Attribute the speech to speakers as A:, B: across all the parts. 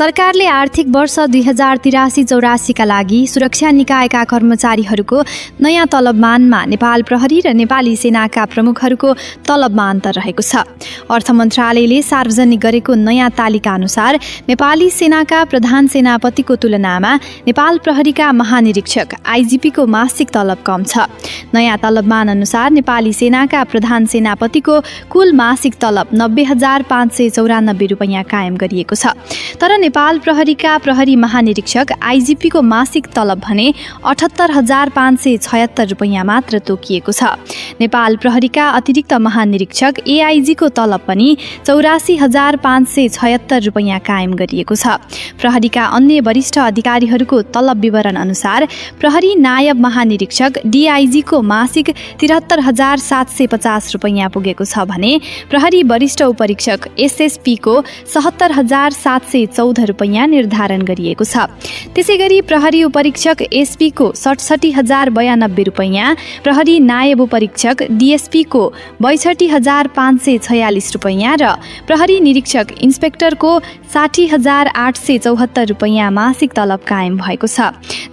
A: सरकारले आर्थिक वर्ष 2083-84 लागि सुरक्षा निकायका कर्मचारीहरूको नयाँ तलबमानमा नेपाल प्रहरी र नेपाली सेनाका प्रमुखहरूको तलबमा अन्तर रहेको छ। अर्थ मन्त्रालयले सार्वजनिक गरेको नयाँ तालिका अनुसार नेपाली सेनाका प्रधान सेनापतिको तुलनामा नेपाल प्रहरीका महानिरीक्षक आइजिपीको मासिक तलब कम छ। नयाँ तलबमान अनुसार नेपाली सेनाका प्रधान सेनापतिको कुल मासिक तलब 90,594 रुपैयाँ कायम गरिएको छ। तर नेपाल प्रहरीका प्रहरी महानिरीक्षक आइजिपीको मासिक तलब भने 78,576 रुपैयाँ मात्र तोकिएको छ। नेपाल प्रहरीका अतिरिक्त महानिरीक्षक एआइजीको तलब पनि 84,576 रुपैयाँ कायम गरिएको छ। प्रहरीका अन्य वरिष्ठ अधिकारीहरूको तलब विवरण अनुसार प्रहरी नायब महानिरीक्षक डीआइजीको मासिक 73,750 रुपैयाँ पुगेको छ भने प्रहरी वरिष्ठ उपरीक्षक एसएसपीको 77,714 रुपैयाँ निर्धारण गरिएको छ। त्यसैगरी प्रहरी उपरीक्षक एसपीको 67,092 रुपैयाँ, प्रहरी नायब उपरीक्षक डीएसपीको 62,546 रुपैयाँ र प्रहरी निरीक्षक इन्सपेक्टरको 60,874 रुपैयाँ मासिक तलब कायम भएको छ।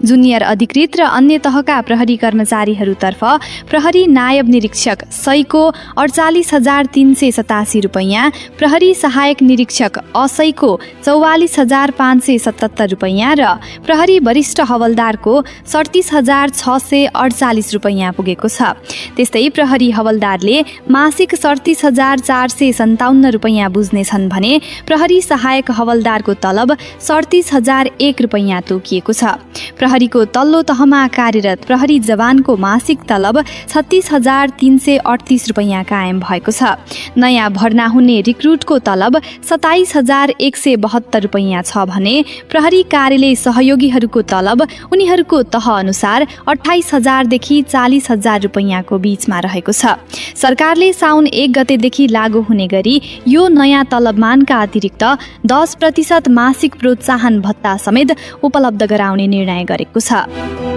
A: जुनियर अधिकृत र अन्य तहका प्रहरी कर्मचारीहरूतर्फ प्रहरी नायब निरीक्षक सयको 48,387 रुपैयाँ, प्रहरी सहायक निरीक्षक असयको 44,577 रुपैयाँ र प्रहरी वरिष्ठ हवलदारको 37,648 रुपैयाँ पुगेको छ। त्यस्तै प्रहरी हवलदारले मासिक 37,457 रुपैयाँ बुझ्नेछन् भने प्रहरी सहायक हवलदारको तलब 37,001 रुपैयाँ तोकिएको छ। प्रहरीको तल्लो तहमा कार्यरत प्रहरी जवानको मासिक तलब 36,338 रुपैयाँ कायम भएको छ। नयाँ भर्ना हुने रिक्रुटको तलब 27,172 रुपैयाँ छ भने प्रहरी कार्यालय सहयोगीहरूको तलब उनीहरूको तह अनुसार 28,000 देखि 40,000 रुपैयाँको बीचमा रहेको छ। सरकारले साउन 1 गतेदेखि लागू हुने गरी यो नयाँ तलबमानका अतिरिक्त 10% मासिक प्रोत्साहन भत्ता समेत उपलब्ध गराउने निर्णय गरेको छ।